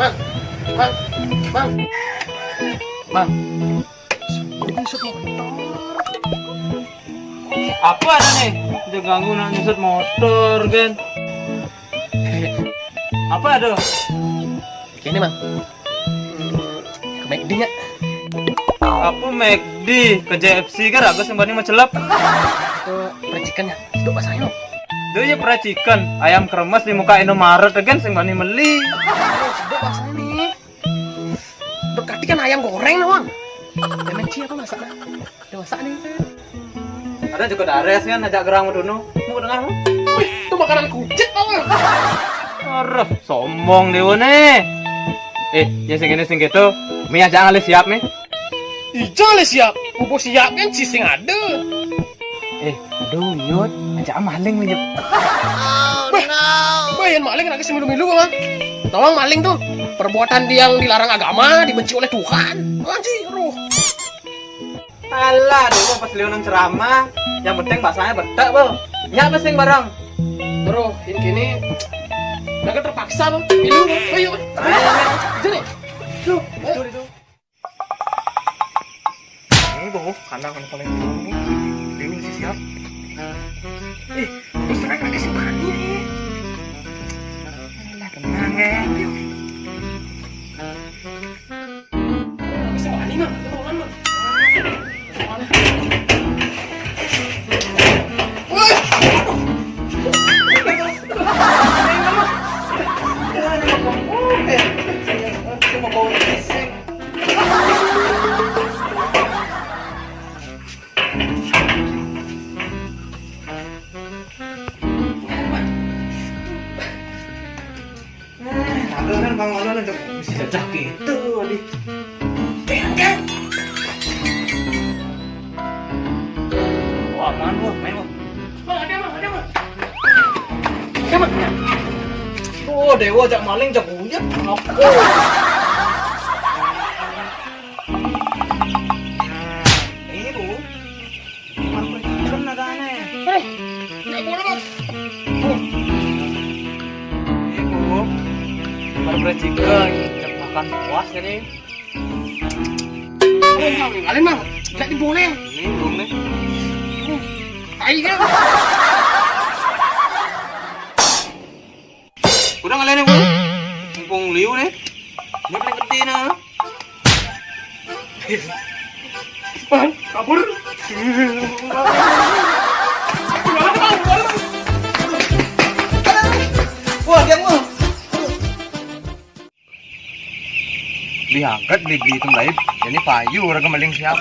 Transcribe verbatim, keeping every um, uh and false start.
Bang, bang, bang, bang. Ini set motor. Apa ada nih? Udah ganggu nak nyusut motor kan? Apa ada? Gini, Bang. Ke McD nggak? Apa McD? Ke J F C kan, aku sembani mencelap. Itu percikan ya? Itu bahasanya. Itu ya percikan. Ayam kremes di muka Indomaret kan sembani meli. Itu bahasanya nih. Berarti kan ayam goreng, Bang. Yang menci apa masak? Ada masak nih. Ada juga dares kan, ajak gerang dulu. Mau dengar, Bang? Wih, itu makanan kucit, Bang. Aduh, sombong deh, nih. Eh, yang segini sing gitu. Mi aja ngalih siap, Mi. Ija le siap, ubo siap kan sising ada. Eh, aduh, Yud, ajak maling nih, Yud. Bah, bah, yang maling lagi semilu-milu, Bang. Tolong maling tuh perbuatan yang dilarang agama, dibenci oleh Tuhan. Anjir, roh. Alah, dulu pas Leonan ceramah, yang penting bahasanya bedak, Bang. Nyak pesing barang. Bro, yang kini mereka terpaksa, Bang. Ini, ayo. Ayo, ayo. Itu nih. Tuh, ayo. Ini boh, kandang yang paling dulu. Dia masih siap. Eh, terus terang lagi si Bani nih. Alah, tenang ya. Masih Bani, Mang. Itu Mang, Mang. Woi. Oke. Cuma bau pisang. Nah, ada kan Bang Maulana, mesti jajah gitu, Adi. Wah, aman, wah, main, wah. Bang, ada, Bang, ada, Bang. Ada, Bang. Oh, Dewa, jak maling, jak uyut. Apa? Ini, Bu. Kan ada aneh. Eh, ini bola, Bang. Ini, Bu. Baru bercikan, jak makan puas ini. Alin, Bang. Alin, Bang. Jadi boleh. Ini, Bu, nih. Tai kan? Udah ngalahin gue. Mumpung liu nih. Ini paling gede nah. Bang, kabur. Wah, dia mau. Diangkat beli-beli itu lain. Ini payu orang kemaling siapa?